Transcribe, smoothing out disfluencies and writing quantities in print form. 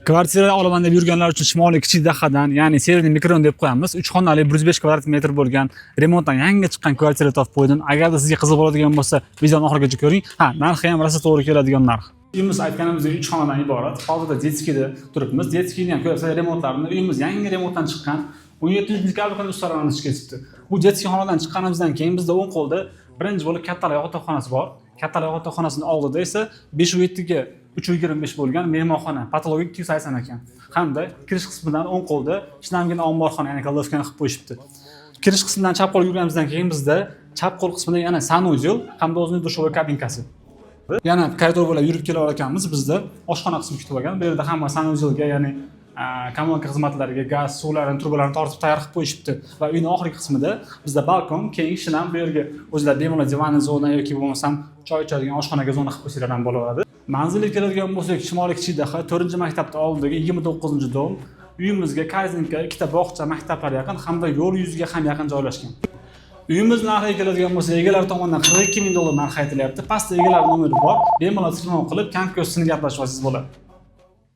Kvartira olaman deb yurganlar uchun Shimoliy Kichik Dahadan, ya'ni Северный mikrorayon deb qo'yamiz. 3 xonali 105 kvadrat metr bo'lgan remontdan yangi chiqqan kvartira topib qo'ydim. Agarda sizga qiziq bo'ladigan bo'lsa, videoni oxirigacha ko'ring. Ha, narxi ham rosa to'g'ri keladigan narx. Uyimiz aytganimizdek 3 xonadan iborat. Hozirda детский da turibmiz. Детский ni ham ko'rsa, remontlarini, uyimiz yangi remontdan chiqqan. 17 dekabr kuni ustalarimiz ishga tushibdi. Bu детский xonadan chiqqanimizdan keyin bizda o'ng qo'lda birinchi bo'lib kattalar yotoqxonasi bor. Kattalar yotoqxonasining oldida esa 5 7 ga 3,25 bo'lgan mehmonxona, потолок i 280 ekan. Hamda kirish qismidan o'ng qo'lda shinamgina omborxona, ya'ni кладовка ni qilib qo'yishibdi. Kirish qismidan chap qo'lga yurganimizdan keyin bizda chap qo'l qismida yana санузел hamda o'zining душевой kabinkasi. Yana koridor bo'ylab yurib kelar ekanmiz, bizda oshxona qismi kutib olgan. Bu yerda hamma санузел ga, ya'ni kommunalka xizmatlariga gaz, suvlarni, trubalarni tortib tayyor qilib qo'yishibdi. Va uyning oxirgi qismida bizda balkon, keng, shinam. Bu yerga o'zlar bemalol диванный zona yoki bo'lmasam choy ichadigan oshxonaga zona qilib qo'ysanglar ham bo'laveradi. Manzilga keladigan bo'lsak, Shimoliy Kichik Daha, 4-maktabni oldidagi 29-дом. Uyimizga Korzinka, ikkita bog'cha, maktablar yaqin hamda yo'l yuziga ham yaqin joylashgan. Uyimiz narxiga keladigan bo'lsa, egalari tomonidan 42 ming dollar narx aytilyapti. Pastda egalar nomeri bor. Bemalol telefon qilib, kam ko'stini gaplashib olsangiz bo'ladi.